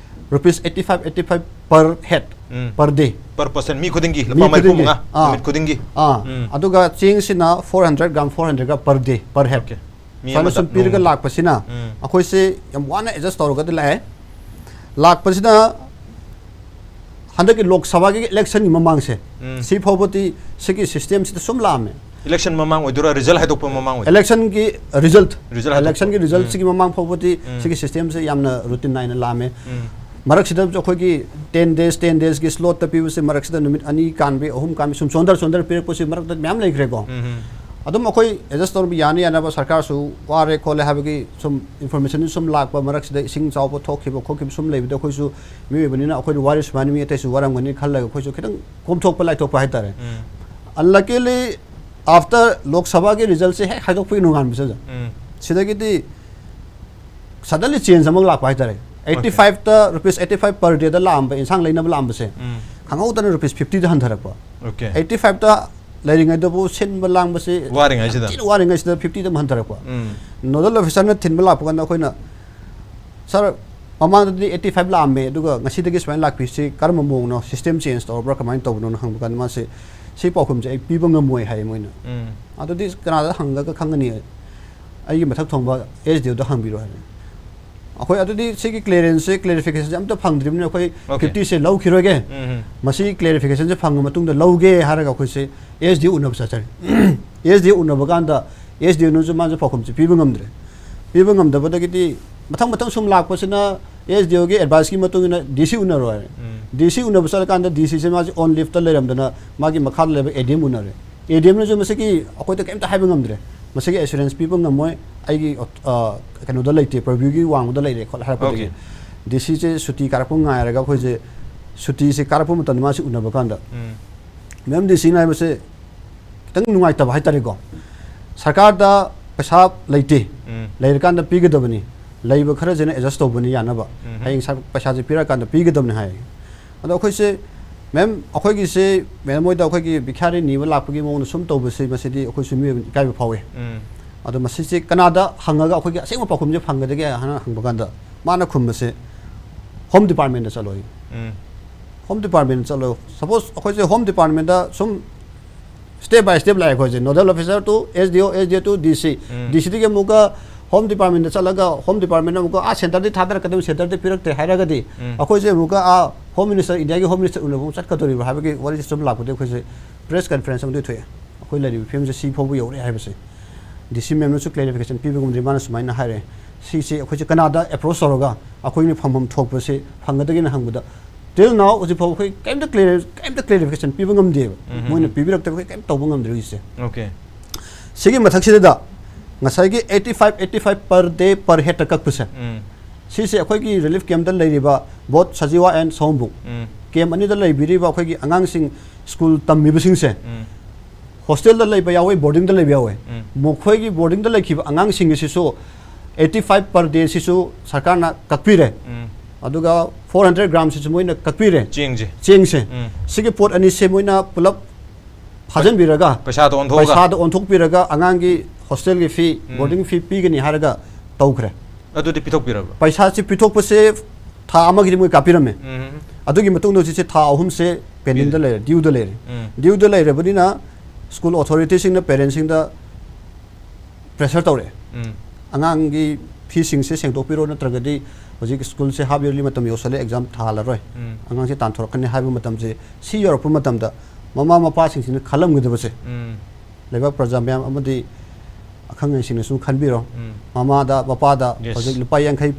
rupees eighty five, eighty five per head, um. per day. Per person, ꯃꯤ ꯈꯨꯗꯤꯡꯒꯤ ꯃꯤ ꯂꯨꯄꯥ ꯃꯔꯤꯐꯨ ꯈꯨꯗꯤꯡꯒꯤ꯫ ꯃꯉꯥ ꯑꯥ. ꯅꯨꯃꯤꯠ ꯈꯨꯗꯤꯡꯒꯤ꯫ ꯑꯥ, ꯎꯝ. ꯑꯗꯨꯒ ꯆꯦꯡꯁꯤꯅ four hundred gram, four hundred gram per day, per head. Okay. ꯃꯤ ꯁꯨꯃꯥꯏꯅ ꯑꯃꯗ ꯁꯨꯝ ꯄꯤꯔꯒ ꯅꯣꯡꯃ꯫ ꯂꯥꯛꯄꯁꯤꯅ ꯎꯝ. ꯑꯩꯈꯣꯏꯁꯦ ꯌꯥꯝ ꯋꯥꯅ ꯑꯦꯗꯖꯁ ꯇꯧꯔꯒꯗꯤ ꯂꯥꯛꯑꯦ꯫ ꯂꯥꯛꯄꯁꯤꯅ ꯍꯟꯗꯛꯀꯤ ꯂꯣꯛ ꯁꯚꯥꯒꯤ ꯏꯂꯦꯛꯁꯟꯒꯤ ꯃꯃꯥꯡꯁꯦ, ꯎꯝ. ꯁꯤ ꯐꯥꯎꯕꯗꯤ ꯁꯤꯒꯤ ꯁꯤꯁꯇꯦꯝꯁꯤꯗ ꯁꯨꯝ ꯂꯥꯛꯑꯝꯃꯦ꯫ Election ꯃꯃꯥꯡ ꯑꯣꯏꯗꯣꯏꯔꯥ, result ꯍꯥꯏꯗꯣꯛꯄ ꯃꯃꯥꯡ ꯑꯣꯏꯗꯣꯏꯔꯥ? Election ꯒꯤ result, Result ꯍꯥꯏꯗꯣꯛꯄ. Election ꯒꯤ result ꯎꯝ. ꯁꯤꯒꯤ ꯃꯃꯥꯡ ꯐꯥꯎꯕꯗꯤ ꯎꯝ. ꯁꯤꯒꯤ system ꯁꯦ ꯌꯥꯝꯅ routine ꯅꯥꯏꯅ ꯂꯥꯛꯑꯝꯃꯦ꯫ ꯎꯝ. ꯃꯔꯛꯁꯤꯗ ꯑꯩꯈꯣꯏꯒꯤ ten days, ten days ꯀꯤ slot ꯇ ꯄꯤꯕꯁꯦ ꯃꯔꯛꯁꯤꯗ ꯅꯨꯃꯤꯠ ꯑꯅꯤ ꯀꯥꯟꯕꯤ, ꯑꯍꯨꯝ ꯀꯥꯟꯕꯤ, ꯁꯨꯝ ꯆꯣꯟꯊꯔ ꯆꯣꯟꯊꯔ ꯄꯤꯔꯛꯄꯁꯤ ꯃꯔꯛꯇ ꯃꯌꯥꯝ ꯂꯩꯈ꯭ꯔꯦꯀꯣ꯫ ꯎꯝ. ꯑꯗꯨꯝ ꯑꯩꯈꯣꯏ adjust ꯇꯧꯔꯕ ꯌꯥꯅꯤ ꯌꯥꯅꯕ, ꯁꯔꯀꯥꯔꯁꯨ ꯋꯥꯔꯦ ꯈꯣꯠꯂꯦ ꯍꯥꯏꯕꯒꯤ ꯁꯨꯝ information ꯁꯨꯝ ꯂꯥꯛꯄ ꯃꯔꯛꯁꯤꯗ ꯏꯁꯤꯡ ꯆꯥꯎꯕ ꯊꯣꯛꯈꯤꯕ ꯈꯣꯠꯈꯤꯕ ꯁꯨꯝ ꯂꯩꯕꯗ ꯑꯩꯈꯣꯏꯁꯨ ꯃꯤꯑꯣꯏꯕꯅꯤꯅ ꯑꯩꯈꯣꯏꯅ ꯋꯥꯔꯤꯁꯨ ꯁꯨꯃꯥꯏꯅ ꯃꯤ ꯑꯇꯩꯁꯨ ꯋꯥꯔꯝꯒꯅꯤ ꯈꯜꯂꯒ ꯑꯩꯈꯣꯏꯁꯨ ꯈꯤꯇꯪ ꯀꯣꯝꯊꯣꯛꯄ ꯂꯥꯏꯊꯣꯛꯄ ꯍꯥꯏꯇꯥꯔꯦ꯫ ꯎꯝ. Unluckily, after ꯂꯣꯛ ꯁꯚꯥꯒꯤ result ꯁꯦ ꯍꯦꯛ ꯍꯥꯏꯗꯣꯛꯄꯒꯤ ꯅꯣꯡꯉꯥꯟꯕꯁꯤꯗ ꯎꯝ. ꯁꯤꯗꯒꯤꯗꯤ suddenly change ꯑꯃ ꯂꯥꯛꯄ ꯍꯥꯏꯇꯥꯔꯦ꯫ Eighty five ꯇ, rupees eighty five per day ꯗ ꯂꯥꯛꯑꯝꯕ, ꯏꯟꯁꯥꯡ ꯂꯩꯅꯕ ꯂꯥꯛꯑꯝꯕꯁꯦ ꯎꯝ. ꯈꯪꯍꯧꯗꯅ rupees fifty ꯗ ꯍꯟꯊꯔꯛꯄ꯫ Okay. Eighty five ꯇ ꯂꯩꯔꯤꯉꯩꯗꯕꯨ ꯁꯤꯟꯕ ꯂꯥꯡꯕꯁꯤ ꯋꯥꯔꯤꯉꯩꯁꯤꯗ. ꯌꯥꯝ ꯊꯤꯅ ꯋꯥꯔꯤꯉꯩꯁꯤꯗ fifty ꯗ ꯑꯃꯨꯛ ꯍꯟꯊꯔꯛꯄ꯫ ꯎꯝ. Nodal officer ꯅ ꯊꯤꯟꯕ ꯂꯥꯛꯄ ꯀꯥꯟꯗ ꯑꯩꯈꯣꯏꯅ, "Sir, ꯃꯃꯥꯡꯗꯗꯤ eighty five ꯂꯥꯛꯑꯝꯃꯦ, ꯑꯗꯨꯒ ꯉꯁꯤꯗꯒꯤ ꯁꯨꯃꯥꯏꯅ ꯂꯥꯛꯄꯤꯁꯤ ꯀꯔꯝꯕ ꯃꯑꯣꯡꯅꯣ, system change ꯇꯧꯔꯕ꯭ꯔꯥ, ꯀꯃꯥꯏꯅ ꯇꯧꯕꯅꯣꯅ?" ꯍꯪꯕ ꯀꯥꯟꯗ ꯃꯥꯁꯦ, "ꯁꯤ ꯄꯥꯎꯈꯨꯝꯁꯦ ꯑꯩ ꯄꯤꯕ ꯉꯝꯃꯣꯏ" ꯍꯥꯏꯌꯦ ꯃꯣꯏꯅ꯫ ꯎꯝ. "ꯑꯗꯨꯗꯤ ꯀꯅꯥꯗ ꯍꯪꯉꯒ ꯈꯪꯒꯅꯤ? ꯑꯩꯒꯤ ꯃꯊꯛ ꯊꯣꯡꯕ S D O ꯗ ꯍꯪꯕꯤꯔꯣ" ꯍꯥꯏꯔꯦ꯫ ꯑꯩꯈꯣꯏ ꯑꯗꯨꯗꯤ ꯁꯤꯒꯤ clearance ꯁꯦ, clarification ꯁꯦ ꯑꯝꯇ ꯐꯪꯗ꯭ꯔꯤꯕꯅꯤꯅ ꯑꯩꯈꯣꯏ Okay. fifty ꯁꯦ ꯂꯧꯈꯤꯔꯣꯏꯒꯦ꯫ ꯎꯝ. ꯃꯁꯤ clarification ꯁꯦ ꯐꯪꯉ ꯃꯇꯨꯡꯗ ꯂꯧꯒꯦ ꯍꯥꯏꯔꯒ ꯑꯩꯈꯣꯏꯁꯦ S D O ꯎꯅꯕ ꯆꯠꯆꯔꯦ꯫ S D O ꯎꯅꯕ ꯀꯥꯟꯗ S D O ꯅꯁꯨ ꯃꯥꯁꯨ ꯄꯥꯎꯈꯨꯝꯁꯦ ꯄꯤꯕ ꯉꯝꯗ꯭ꯔꯦ꯫ ꯄꯤꯕ ꯉꯝꯗꯕꯗꯒꯤꯗꯤ ꯃꯊꯪ ꯃꯊꯪ ꯁꯨꯝ ꯂꯥꯛꯄꯁꯤꯅ S D O ꯒꯤ advice ꯀꯤ ꯃꯇꯨꯡ ꯏꯟꯅ D C ꯎꯅꯔꯣ ꯍꯥꯏꯔꯦ꯫ ꯎꯝ. D C ꯎꯅꯕ ꯆꯠꯂꯀꯥꯟꯗ D C ꯁꯦ ꯃꯥꯁꯦ on leave ꯇ ꯂꯩꯔꯝꯗꯅ ꯃꯥꯒꯤ ꯃꯈꯥꯗ ꯂꯩꯕ A D M ꯎꯅꯔꯦ꯫ A D M ꯅꯁꯨ ꯃꯁꯤꯒꯤ ꯑꯩꯈꯣꯏꯗ ꯀꯩꯝꯇ ꯍꯥꯏꯕ ꯉꯝꯗ꯭ꯔꯦ, "ꯃꯁꯤꯒꯤ assurance ꯄꯤꯕ ꯉꯝꯃꯣꯏ, ꯑꯩꯒꯤ, ꯑ, ꯀꯩꯅꯣꯗ ꯂꯩꯇꯦ, purview ꯒꯤ ꯋꯥꯡꯃꯗ ꯂꯩꯔꯦ" ꯈꯣꯠꯂꯦ ꯍꯥꯏꯔꯛꯄꯗꯒꯤ Okay. D C ꯁꯦ ꯁꯨꯇꯤ ꯀꯥꯔꯛꯄ ꯉꯥꯏꯔꯒ ꯑꯩꯈꯣꯏꯁꯦ ꯁꯨꯇꯤꯁꯦ ꯀꯥꯔꯛꯄ ꯃꯇꯝꯗ ꯃꯥꯁꯤ ꯎꯅꯕ ꯀꯥꯟꯗ, ꯎꯝ. "Ma'am, D C ꯅ ꯍꯥꯏꯕꯁꯦ ꯈꯤꯇꯪ ꯅꯨꯡꯉꯥꯏꯇꯕ ꯍꯥꯏꯇꯥꯔꯦꯀꯣ, ꯁꯔꯀꯥꯔꯗ ꯄꯩꯁꯥ ꯂꯩꯇꯦ, ꯎꯝ. ꯂꯩꯔꯀꯥꯟꯗ ꯄꯤꯒꯗꯕꯅꯤ, ꯂꯩꯕ ꯈꯔꯁꯤꯅ adjust ꯇꯧꯕꯅꯤ ꯌꯥꯅꯕ, ꯎꯝ. ꯍꯌꯦꯡ ꯁ-, ꯄꯩꯁꯥꯁꯦ ꯄꯤꯔꯀꯥꯟꯗ ꯄꯤꯒꯗꯕꯅꯤ" ꯍꯥꯏ꯫ ꯑꯗꯣ ꯑꯩꯈꯣꯏꯁꯦ, "Ma'am, ꯑꯩꯈꯣꯏꯒꯤꯁꯦ ꯃꯦꯝ ꯍꯣꯏꯗ ꯑꯩꯈꯣꯏꯒꯤ ꯚꯤꯈꯥꯔꯤ ꯅꯤꯕ ꯂꯥꯛꯄꯒꯤ ꯃꯑꯣꯡꯗ ꯁꯨꯝ ꯇꯧꯕꯁꯤ, ꯃꯁꯤꯗꯤ ꯑꯩꯈꯣꯏꯁꯨ ꯃꯤꯑꯣꯏꯕ ꯏꯀꯥꯏꯕ ꯐꯥꯎꯏ꯫ ꯎꯝ. ꯑꯗꯣ ꯃꯁꯤꯁꯦ ꯀꯅꯥꯗ ꯍꯪꯉꯒ ꯑꯩꯈꯣꯏꯒꯤ ꯑꯁꯦꯡꯕ ꯄꯥꯎꯈꯨꯝꯁꯦ ꯐꯪꯒꯗꯒꯦ?" ꯍꯥꯏꯅ ꯍꯪꯕ ꯀꯥꯟꯗ ꯃꯥꯅ ꯈꯨꯝꯕꯁꯦ, "Home Department ꯇ ꯆꯠꯂꯣ" ꯍꯥꯏ꯫ ꯎꯝ. Home Department ꯇ ꯆꯠꯂꯣ꯫ Suppose ꯑꯩꯈꯣꯏꯁꯦ Home Department ꯇ ꯁꯨꯝ step by step ꯂꯥꯛꯑꯦ ꯑꯩꯈꯣꯏꯁꯦ, nodal officer to S D O, S D O to D C, um. D C ꯗꯒꯤ ꯑꯃꯨꯛꯀ Home Department ꯇ ꯆꯠꯂꯒ Home Department ꯅ ꯑꯃꯨꯛꯀ ꯑꯥ centre ꯗꯒꯤ ꯊꯥꯗꯔꯛꯀꯗꯕ, centre ꯗꯒꯤ ꯄꯤꯔꯛꯇ꯭ꯔꯦ ꯍꯥꯏꯔꯒꯗꯤ ꯎꯝ. ꯑꯩꯈꯣꯏꯁꯦ ꯑꯃꯨꯛꯀ ꯑꯥ Home Minister, India ꯒꯤ Home Minister ꯎꯅꯕ ꯑꯃꯨꯛ ꯆꯠꯀꯗꯧꯔꯤꯕ꯭ꯔꯥ ꯍꯥꯏꯕꯒꯤ ꯋꯥꯔꯤꯁꯦ ꯁꯨꯝ ꯂꯥꯛꯄꯗꯒꯤ ꯑꯩꯈꯣꯏꯁꯦ press conference ꯑꯃꯗꯤ ꯊꯣꯛꯑꯦ꯫ ꯑꯩꯈꯣꯏ ꯂꯩꯔꯤꯕ ꯐꯤꯕꯝꯁꯦ ꯁꯤ ꯐꯥꯎꯕ ꯌꯧꯔꯛꯑꯦ ꯍꯥꯏꯕꯁꯦ ꯗꯤ ꯁꯤ ꯃꯦꯝꯅꯁꯨ ꯀ꯭ꯂꯦꯔꯤꯐꯤꯀꯦꯁꯟ ꯄꯤꯕ ꯉꯝꯗ꯭ꯔꯤ꯫ ꯃꯥꯅ ꯁꯨꯃꯥꯏꯅ ꯍꯥꯏꯔꯦ, "ꯁꯤꯁꯦ ꯑꯩꯈꯣꯏꯁꯦ ꯀꯅꯥꯗ ꯑꯦꯄ꯭ꯔꯣꯆ ꯇꯧꯔꯒ ꯑꯩꯈꯣꯏꯅ ꯐꯪꯐꯝ ꯊꯣꯛꯄꯁꯦ ꯐꯪꯒꯗꯒꯦꯅ ꯍꯪꯕꯗ, ꯇꯤꯜ ꯅꯥꯎ ꯍꯧꯖꯤꯛ ꯐꯥꯎꯕ ꯑꯩꯈꯣꯏ ꯀꯩꯝꯇ ꯀ꯭ꯂꯤꯌꯔ ꯀꯩꯝꯇ ꯀ꯭ꯂꯦꯔꯤꯐꯤꯀꯦꯁꯟ ꯄꯤꯕ ꯉꯝꯗꯦꯕ꯫ ꯎꯝ, ꯎꯝ, ꯃꯣꯏꯅ ꯎꯝ꯫ ꯄꯤꯕꯤꯔꯛꯇꯕ ꯑꯩꯈꯣꯏ ꯀꯩꯝ ꯇꯧꯕ ꯉꯝꯗ꯭ꯔꯦ ꯍꯧꯖꯤꯛꯁꯦ꯫ ꯑꯣꯀꯦ꯫ ꯁꯤꯒꯤ ꯃꯊꯛꯁꯤꯗ ꯉꯁꯥꯏꯒꯤ eighty five eighty five per day per head ꯀꯛꯄꯁꯦ, ꯎꯝ꯫ ꯁꯤꯁꯦ ꯑꯩꯈꯣꯏꯒꯤ ꯔꯤꯂꯤꯐ ꯀꯦꯝꯞꯇ ꯂꯩꯔꯤꯕ both ꯁꯖꯤꯋꯥ and ꯁꯑꯣꯝꯕꯨꯡ ꯎꯝ꯫ ꯀꯦꯝꯞ ꯑꯅꯤꯗ ꯂꯩꯕꯤꯔꯤꯕ ꯑꯩꯈꯣꯏꯒꯤ ꯑꯉꯥꯡꯁꯤꯡ, ꯁ꯭ꯀꯨꯜ ꯇꯝꯃꯤꯕꯁꯤꯡꯁꯦ, ꯎꯝ꯫ ꯍꯣꯁꯇꯦꯜꯗ ꯂꯩꯕ ꯌꯥꯎꯋꯦ, ꯕꯣꯔꯗꯤꯡꯗ ꯂꯩꯕ ꯌꯥꯎꯋꯦ꯫ ꯎꯝ꯫ ꯃꯈꯣꯏꯒꯤ ꯕꯣꯔꯗꯤꯡꯗ ꯂꯩꯈꯤꯕ ꯑꯉꯥꯡꯁꯤꯡ ꯑꯁꯤꯁꯨ eighty five per day ꯁꯤꯁꯨ ꯁꯔꯀꯥꯔꯅ ꯀꯛꯄꯤꯔꯦ꯫ ꯎꯝ꯫ ꯑꯗꯨꯒ four hundred gram ꯁꯤꯁꯨ ꯃꯣꯏꯅ ꯀꯛꯄꯤꯔꯦ꯫ ꯆꯦꯡꯁꯦ꯫ ꯆꯦꯡꯁꯦ꯫ ꯎꯝ꯫ ꯁꯤꯒꯤ ꯄꯣꯠ ꯑꯅꯤꯁꯦ ꯃꯣꯏꯅ ꯄꯨꯂꯞ ꯐꯥꯖꯤꯟꯕꯤꯔꯒ ꯄꯩꯁꯥꯗꯣ ꯑꯣꯟꯊꯣꯛꯑꯒ꯫ ꯄꯩꯁꯥꯗ ꯑꯣꯟꯊꯣꯛꯄꯤꯔꯒ ꯑꯉꯥꯡꯒꯤ ꯍꯣꯁꯇꯦꯜꯒꯤ ꯐꯤ, ꯎꯝ꯫ ꯕꯣꯔꯗꯤꯡ ꯐꯤ ꯄꯤꯒꯅꯤ ꯍꯥꯏꯔꯒ ꯇꯧꯈ꯭ꯔꯦ꯫ ꯑꯗꯨꯗꯤ ꯄꯤꯊꯣꯛꯄꯤꯔꯕ? ꯄꯩꯁꯥꯁꯤ ꯄꯤꯊꯣꯛꯄꯁꯦ ꯊꯥ ꯑꯃꯒꯤꯗꯤ ꯃꯣꯏ ꯀꯥꯞꯄꯤꯔꯝꯃꯦ꯫ ꯎꯝ꯫ ꯑꯗꯨꯒꯤ ꯃꯇꯨꯡꯗ ꯍꯧꯖꯤꯛꯁꯦ ꯊꯥ ꯑꯍꯨꯝꯁꯦ ꯄꯦꯟꯗꯤꯡꯗ ꯎꯝ꯫ ꯂꯩꯔꯦ, ꯗ꯭ꯌꯨꯗ ꯂꯩꯔꯦ꯫ ꯎꯝ꯫ ꯗ꯭ꯌꯨꯗ ꯂꯩꯔꯕꯅꯤꯅ ꯁ꯭ꯀꯨꯜ ꯑꯣꯊꯣꯔꯤꯇꯤꯁꯤꯡꯅ ꯄꯦꯔꯦꯟꯁꯁꯤꯡꯗ ꯄ꯭ꯔꯦꯁꯔ ꯇꯧꯔꯛꯑꯦ꯫ ꯎꯝ꯫ "ꯑꯉꯥꯡꯒꯤ ꯐꯤꯁꯤꯡꯁꯦ ꯁꯦꯡꯗꯣꯛꯄꯤꯔꯣ, ꯅꯠꯇ꯭ꯔꯒꯗꯤ ꯍꯧꯖꯤꯛ ꯁ꯭ꯀꯨꯜꯁꯦ ꯍꯥꯐ ꯏꯌꯔꯂꯤ ꯃꯇꯝ ꯌꯧꯁꯜꯂꯦ, ꯑꯦꯛꯖꯥꯝ ꯊꯥꯍꯜꯂꯔꯣꯏ꯫ ꯎꯝ꯫ ꯑꯉꯥꯡꯁꯦ ꯇꯥꯟꯊꯣꯔꯛꯀꯅꯤ" ꯍꯥꯏꯕ ꯃꯇꯝꯁꯦ, ꯁꯤ ꯌꯧꯔꯛꯄ ꯃꯇꯝꯗ ꯃꯃꯥ ꯃꯄꯥꯁꯤꯡꯁꯤꯅ ꯈꯜꯂꯝꯒꯗꯕꯁꯦ, ꯎꯝ꯫ ꯂꯩꯕꯥꯛ ꯄ꯭ꯔꯖꯥ ꯃꯌꯥꯝ ꯑꯃꯗꯤ ꯑꯈꯪ ꯑꯍꯩꯁꯤꯡꯅꯁꯨ ꯈꯟꯕꯤꯔꯣ꯫ ꯎꯝ꯫ ꯃꯃꯥꯗ, ꯃꯄꯥꯗ Yes. ꯍꯧꯖꯤꯛ ꯂꯨꯄꯥ ꯌꯥꯡꯈꯩ,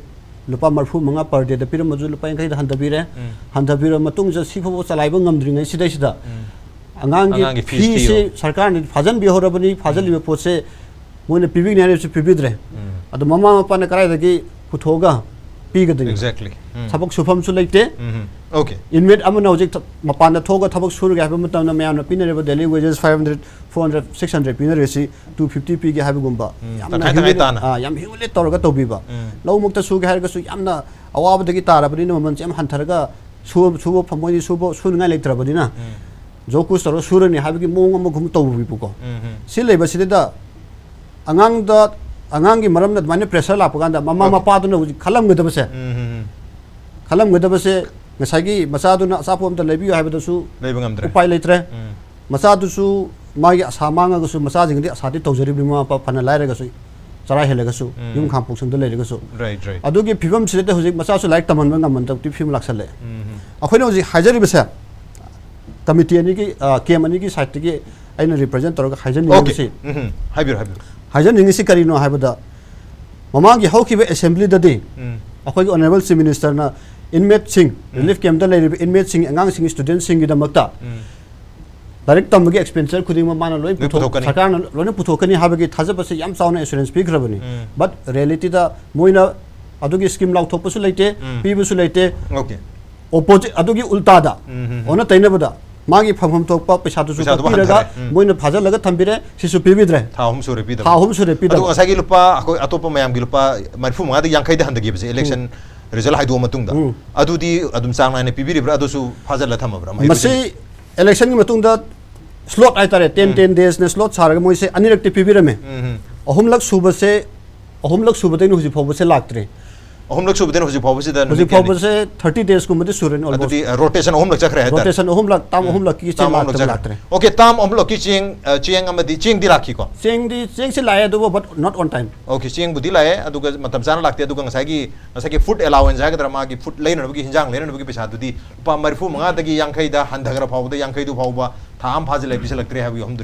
ꯂꯨꯄꯥ ꯃꯔꯤꯐꯨ ꯃꯉꯥ per dayꯗ ꯄꯤꯔꯝꯕꯁꯨ ꯂꯨꯄꯥ ꯌꯥꯡꯈꯩꯗ ꯍꯟꯊꯕꯤꯔꯦ꯫ ꯎꯝ꯫ ꯍꯟꯊꯕꯤꯔꯕ ꯃꯇꯨꯡꯁꯤꯗ ꯁꯤꯐꯥꯎꯕ ꯆꯂꯥꯏꯕ ꯉꯝꯗ꯭ꯔꯤꯉꯩ ꯁꯤꯗꯩꯁꯤꯗ ꯎꯝ꯫ ꯑꯉꯥꯡꯒꯤ ꯑꯉꯥꯡꯒꯤ ꯐꯤꯁꯤ ꯐꯤꯁ ꯊꯤꯌꯣ꯫ ꯁꯔꯀꯥꯔꯅ ꯐꯥꯖꯤꯟꯕꯤꯍꯧꯔꯕꯅꯤ, ꯐꯥꯖꯤꯜꯂꯤꯕ ꯄꯣꯠꯁꯦ ꯃꯣꯏꯅ ꯄꯤꯕꯤꯒꯅꯤ ꯍꯥꯏꯔꯁꯨ ꯄꯤꯕꯤꯗ꯭ꯔꯦ꯫ ꯎꯝ꯫ ꯑꯗꯣ ꯃꯃꯥ ꯃꯄꯥꯅ ꯀꯗꯥꯏꯗꯒꯤ ꯄꯨꯊꯣꯛꯑꯒ ꯄꯤꯒꯗꯣꯏꯅꯣ? Exactly. ꯎꯝ꯫ ꯊꯕꯛ ꯁꯨꯐꯝꯁꯨ ꯂꯩꯇꯦ꯫ ꯎꯝ꯫ Okay. ꯏꯟꯃꯦꯠ ꯑꯃꯅ ꯍꯧꯖꯤꯛ ꯊ-, ꯃꯄꯥꯟꯗ ꯊꯣꯛꯑꯒ ꯊꯕꯛ ꯁꯨꯔꯒꯦ ꯍꯥꯏꯕ ꯃꯇꯝꯗ ꯃꯌꯥꯝꯅ ꯄꯤꯅꯔꯤꯕ daily wages five hundred, four hundred, six hundred ꯄꯤꯅꯔꯤꯁꯤ two fifty ꯄꯤꯒꯦ ꯍꯥꯏꯕꯒꯨꯝꯕ ꯎꯝ, ꯌꯥꯝꯅ ꯇꯪꯈꯥꯏ ꯇꯪꯈꯥꯏ humiliate-, ꯇꯥꯅ꯫ ꯑꯥ, ꯌꯥꯝ humiliate ꯇꯧꯔꯒ ꯇꯧꯕꯤꯕ꯫ ꯎꯝ꯫ ꯂꯧꯃꯛꯇ ꯁꯨꯒꯦ ꯍꯥꯏꯔꯒꯁꯨ ꯌꯥꯝꯅ ꯑꯋꯥꯕꯗꯒꯤ ꯇꯥꯔꯕꯅꯤꯅ ꯃꯃꯜꯁꯦ ꯌꯥꯝ ꯍꯟꯊꯔꯒ ꯁꯨ-, ꯁꯨꯕ ꯐ-, ꯃꯣꯏꯗꯤ ꯁꯨꯕ, ꯁꯨꯅꯤꯡꯉꯥꯏ ꯂꯩꯇ꯭ꯔꯕꯅꯤꯅ ꯎꯝ꯫ ꯖꯣꯕ ꯀꯨꯁ ꯇꯧꯔꯒ ꯁꯨꯔꯅꯤ ꯍꯥꯏꯕꯒꯤ ꯃꯑꯣꯡ ꯑꯃꯒꯨꯝ ꯇꯧꯕꯤꯕꯀꯣ꯫ ꯎꯝ, ꯎꯝ꯫ ꯁꯤ ꯂꯩꯕꯁꯤꯗ ꯑꯉꯥꯡꯗ, ꯑꯉꯥꯡꯒꯤ ꯃꯔꯝꯅ ꯑꯗꯨꯃꯥꯏꯅ ꯄ꯭ꯔꯦꯁꯔ ꯂꯥꯛꯄ ꯀꯥꯟꯗ ꯃꯃꯥ Okay. ꯃꯄꯥꯗꯨꯅ ꯍꯧꯖꯤꯛ ꯈꯜꯂꯝꯒꯗꯕꯁꯦ, ꯎꯝ, ꯎꯝ, ꯎꯝ꯫ ꯈꯜꯂꯝꯒꯗꯕꯁꯦ ꯉꯁꯥꯏꯒꯤ ꯃꯆꯥꯗꯨꯅ ꯑꯆꯥꯄꯣꯠ ꯑꯝꯇ ꯂꯩꯕꯤꯌꯨ ꯍꯥꯏꯕꯗꯁꯨ ꯂꯩꯕ ꯉꯝꯗ꯭ꯔꯦ꯫ ꯎꯄꯥꯏ ꯂꯩꯇ꯭ꯔꯦ꯫ ꯎꯝ꯫ ꯃꯆꯥꯗꯨꯁꯨ ꯃꯥꯒꯤ ꯑꯁꯥ ꯃꯥꯡꯉꯒꯁꯨ, ꯃꯆꯥꯁꯤꯡꯗꯤ ꯑꯁꯥꯗꯤ ꯇꯧꯖꯔꯤꯕꯅꯤ, ꯃꯃꯥ ꯃꯄꯥ ꯐꯅ ꯂꯥꯏꯔꯒꯁꯨ, ꯆꯔꯥ ꯍꯦꯜꯂꯒꯁꯨ, ꯎꯝ꯫ ꯌꯨꯝ ꯈꯥꯝ ꯄꯣꯛꯁꯪꯗ ꯂꯩꯔꯒꯁꯨ꯫ Right, right. ꯑꯗꯨꯒꯤ ꯐꯤꯕꯝꯁꯤꯗ ꯍꯧꯖꯤꯛ ꯃꯆꯥꯁꯨ ꯂꯥꯏꯔꯤꯛ ꯇꯝꯍꯟꯕ ꯉꯝꯃꯟꯗꯕꯒꯤ ꯐꯤꯕꯝ ꯂꯥꯛꯁꯜꯂꯛꯑꯦ꯫ ꯎꯝ, ꯎꯝ꯫ ꯑꯩꯈꯣꯏꯅ ꯍꯧꯖꯤꯛ ꯍꯥꯏꯖꯔꯤꯕꯁꯦ, ꯀꯃꯤꯇꯤ ꯑꯅꯤꯒꯤ, ꯑ, ꯀꯦꯝ ꯑꯅꯤꯒꯤ ꯁꯥꯏꯠꯇꯒꯤ ꯑꯩꯅ ꯔꯤꯄ꯭ꯔꯖꯦꯟ ꯇꯧꯔꯒ ꯍꯥꯏꯖꯅꯤꯡꯉꯤꯕꯁꯤ ꯎꯝ, ꯍꯥꯏꯕꯤꯔꯣ, ꯍꯥꯏꯕꯤꯔꯣ. ꯍꯥꯏꯖꯅꯤꯡꯉꯤꯁꯤ ꯀꯔꯤꯅꯣ ꯍꯥꯏꯕꯗ, ꯃꯃꯥꯡꯒꯤ ꯍꯧꯈꯤꯕ ꯑꯦꯁꯦꯝꯕ꯭ꯂꯤꯗꯗꯤ ꯎꯝ. ꯑꯩꯈꯣꯏꯒꯤ ꯑꯣꯅꯔꯦꯕꯜ ꯆꯤꯐ ꯃꯤꯅꯤꯁꯇꯔꯅ ꯏꯟꯃꯦꯠꯁꯤꯡ, ꯔꯤꯂꯤꯐ ꯀꯦꯝꯞꯇ ꯂꯩꯔꯤꯕ ꯏꯟꯃꯦꯠꯁꯤꯡ, ꯑꯉꯥꯡꯁꯤꯡ, ꯁ꯭ꯇꯨꯗꯦꯟꯠꯁꯤꯡꯒꯤꯗꯃꯛꯇ ꯎꯝ. ꯂꯥꯏꯔꯤꯛ ꯇꯝꯕꯒꯤ ꯑꯦꯛꯁꯄꯦꯟꯗꯤꯆꯔ ꯈꯨꯗꯤꯡꯃꯛ ꯃꯥꯅ ꯂꯣꯏ ꯂꯣꯏ ꯄꯨꯊꯣꯛ- ꯄꯨꯊꯣꯛꯀꯅꯤ. ꯁꯔꯀꯥꯔꯅ ꯂꯣꯏꯅ ꯄꯨꯊꯣꯛꯀꯅꯤ ꯍꯥꯏꯕꯒꯤ ꯊꯥꯖꯕꯁꯦ ꯌꯥꯝ ꯆꯥꯎꯅ ꯑꯦꯁꯨꯔꯦꯟꯁ ꯄꯤꯈ꯭ꯔꯕꯅꯤ. ꯎꯝ. ꯕꯠ ꯔꯤꯌꯦꯂꯤꯇꯤꯗ ꯃꯣꯏꯅ ꯑꯗꯨꯒꯤ ꯁ꯭ꯀꯤꯝ ꯂꯥꯎꯊꯣꯛꯄꯁꯨ ꯂꯩꯇꯦ, ꯎꯝ. ꯄꯤꯕꯁꯨ ꯂꯩꯇꯦ. ꯑꯣꯀꯦ. ꯑꯣꯄꯣꯖꯤꯠ, ꯑꯗꯨꯒꯤ ꯎꯜꯇꯥꯗ, ꯎꯝ, ꯎꯝ, ꯎꯝ. ꯑꯣꯟꯅ ꯇꯩꯅꯕꯗ ꯃꯥꯒꯤ ꯐꯪꯐꯝ ꯊꯣꯛꯄ ꯄꯩꯁꯥꯗꯨꯁꯨ ꯄꯩꯁꯥꯗꯨꯕꯨ ꯍꯟꯊꯔꯒ ꯍꯟꯊꯔꯦ. ꯎꯝ. ꯃꯣꯏꯅ ꯐꯥꯖꯜꯂꯒ ꯊꯝꯕꯤꯔꯦ, ꯁꯤꯁꯨ ꯄꯤꯕꯤꯗ꯭ꯔꯦ. ꯊꯥ ꯑꯍꯨꯝ ꯁꯨꯔꯦ ꯄꯤꯗꯕ. ꯊꯥ ꯑꯍꯨꯝ ꯁꯨꯔꯦ ꯄꯤꯗꯕ. ꯑꯗꯨꯒ ꯉꯁꯥꯏꯒꯤ ꯂꯨꯄꯥ, ꯑꯩꯈꯣꯏ ꯑꯇꯣꯞꯄ ꯃꯌꯥꯝꯒꯤ ꯂꯨꯄꯥ ꯃꯔꯤꯐꯨ ꯃꯉꯥꯗꯒꯤ ꯌꯥꯡꯈꯩꯗ ꯍꯟꯊꯈꯤꯕꯁꯦ, ꯏꯂꯦꯛꯁꯟ ꯔꯤꯖꯜ ꯍꯥꯏꯗꯣꯛꯑ ꯃꯇꯨꯡꯗ, ꯎꯝ. ꯑꯗꯨꯗꯤ ꯑꯗꯨꯝ ꯆꯥꯡ ꯅꯥꯏꯅ ꯄꯤꯕꯤꯔꯤꯕ꯭ꯔꯥ, ꯑꯗꯨꯁꯨ ꯐꯥꯖꯜꯂ ꯊꯝꯃꯕ꯭ꯔꯥ? ꯃꯍꯩ ꯃꯁꯤ ꯄꯨꯁꯤꯟ- ꯏꯂꯦꯛꯁꯟꯒꯤ ꯃꯇꯨꯡꯗ ꯁ꯭ꯂꯣꯠ ꯍꯥꯏꯇꯥꯔꯦ, ꯇꯦꯟ ꯎꯝ. ꯇꯦꯟ ꯗꯦꯖꯅ ꯁ꯭ꯂꯣꯠ ꯁꯥꯔꯒ ꯃꯣꯏꯁꯦ ꯑꯅꯤꯔꯛꯇꯤ ꯄꯤꯕꯤꯔꯝꯃꯦ. ꯎꯝ, ꯎꯝ. ꯑꯍꯨꯝꯂꯛ ꯁꯨꯕꯁꯦ, ꯑꯍꯨꯝꯂꯛ ꯁꯨꯕꯗꯩꯅ ꯍꯧꯖꯤꯛ ꯐꯥꯎꯕꯁꯦ ꯂꯥꯛꯇ꯭ꯔꯤ. ꯑꯍꯨꯝꯂꯛ ꯁꯨꯕꯗꯩꯅ ꯍꯧꯖꯤꯛ ꯐꯥꯎꯕꯁꯤꯗ ꯅꯨꯃꯤꯠ ꯍꯧꯖꯤꯛ ꯀꯌꯥꯅꯤ? ꯐꯥꯎꯕꯁꯦ ꯊꯥꯔꯇꯤ ꯗꯦꯖꯀꯨꯝꯕꯗꯤ ꯁꯨꯔꯦꯅꯦ, almost. ꯑꯗꯨꯗꯤ, ꯑ, ꯔꯣꯇꯦꯁꯟ ꯑꯍꯨꯝꯂꯛ ꯆꯠꯈ꯭ꯔꯦ ꯍꯥꯏꯇꯥꯔꯦ. ꯔꯣꯇꯦꯁꯟ ꯑꯍꯨꯝꯂꯛ, ꯇꯥꯝ ꯎꯝ. ꯑꯍꯨꯝꯂꯛꯀꯤ ꯆꯦ ꯇꯥꯝ ꯑꯍꯨꯝꯂꯛ ꯂꯥꯛꯇꯕ ꯆꯠꯈ꯭ꯔꯦ. ꯂꯥꯛꯇ꯭ꯔꯦ. ꯑꯣꯀꯦ, ꯇꯥꯝ ꯑꯍꯨꯝꯂꯛꯀꯤ ꯆꯦꯡ, ꯑ, ꯆꯦꯡ ꯑꯃꯗꯤ ꯆꯦꯡꯗꯤ ꯂꯥꯛꯈꯤꯀꯣ? ꯆꯦꯡꯗꯤ, ꯆꯦꯡꯁꯤ ꯂꯥꯛꯑꯦ, ꯑꯗꯨꯕꯨ but not on time. Okay, ꯆꯦꯡꯕꯨꯗꯤ ꯂꯥꯛꯑꯦ, ꯑꯗꯨꯒ ꯃꯇꯝ ꯆꯥꯅ ꯂꯥꯛꯇꯦ, ꯑꯗꯨꯒ ꯉꯁꯥꯏꯒꯤ, ꯉꯁꯥꯏꯒꯤ ꯐꯨꯗ ꯑꯦꯂꯥꯋꯦꯟꯁ ꯍꯥꯏꯒꯗ꯭ꯔꯥ, ꯃꯥꯒꯤ ꯐꯨꯗ ꯂꯩꯅꯅꯕꯒꯤ, ꯍꯤꯟꯖꯥꯡ ꯂꯩꯅꯅꯕꯒꯤ ꯄꯩꯁꯥꯗꯨꯗꯤ ꯂꯨꯄꯥ ꯃꯔꯤꯐꯨ ꯃꯉꯥꯗꯒꯤ ꯌꯥꯡꯈꯩꯗ ꯍꯟꯊꯈ꯭ꯔ ꯐꯥꯎꯕꯗ, ꯌꯥꯡꯈꯩꯗꯨ ꯐꯥꯎꯕ ꯊꯥ ꯑꯃ ꯐꯥꯖꯤꯜꯂꯦ, ꯄꯤꯁꯤꯜꯂꯛꯇ꯭ꯔꯦ ꯍꯥꯏꯕꯒꯤ ꯋꯥꯐꯝꯗꯨ